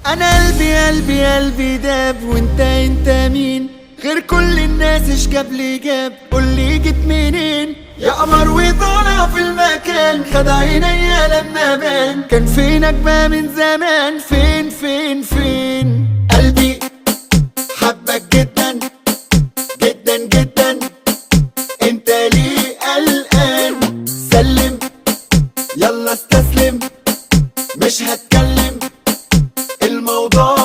انا قلبي قلبي قلبي داب، وانت انت مين غير كل الناس؟ ايش جاب لي جاب؟ قولي جيت منين يا قمر وطالع في المكان؟ خد عينيا لما بان، كان فينك بقى من زمان؟ فين فين فين؟ قلبي حبك جدا جدا جدا، انت ليه قلقان؟ سلم يلا استسلم، مش هتكلم، الموضوع